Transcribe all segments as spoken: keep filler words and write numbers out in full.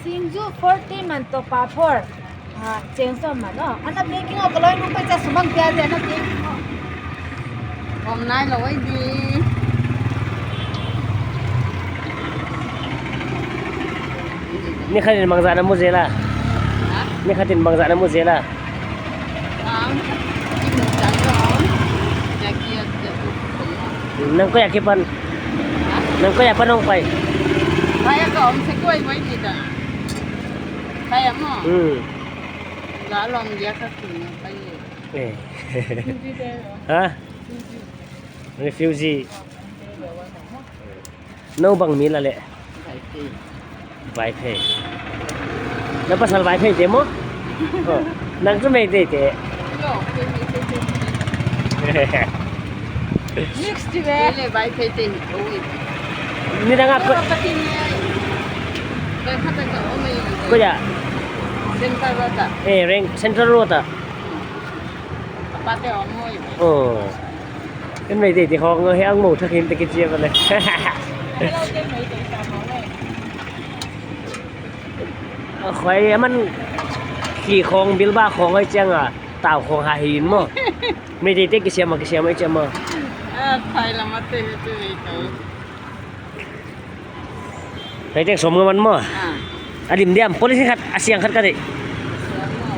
Singju forty man toh papor. Ah, cheng sawm man, oh. Ana packing, oh, ka loi nung pai cha sumang pia de, ana packing, oh. Om nai lou ai di. Ni khat in bangzah na mu zel a? Ha? Ni khat in bangzah na mu zel a? Nang koi a kipan? Ha? Nang koi a pan hong pai? Pai a ka om sek uai uai di ta. Pai a maw? Hmm. Ga lom dia ka kun pai. Eh. Ha? Refugee. Nou bang mi la leh? Vaiphei. Vaiphei. Na pasal Vaiphei te maw? Oh, nang chu Meitei te. Mix ti ve. Ni dang a ko. Ko ya. Central Road a. Eh, Reng-, Central Road a. Oh. Kan Meitei te khong he ang mo thak hin te ki chia bale. Khoi aman ki khong bilba khong ai chiang a tau khong ha hin maw. Meitei te kisiam a kisiam ai chiang maw. Ah, thai lama te hi tu Meitei. Pai teng som nga man maw. Ah. A dim diam, police khat, a siang khat ka de. Siang maw.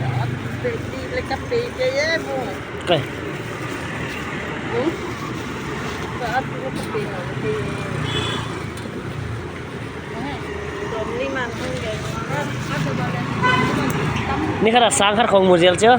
Ka pe di le ka pe ke ye bu. Kai. Bu. Ka ap le ka pe no ke. Dom ni man hong ke. Ni khat a sang khat khong mu zel che.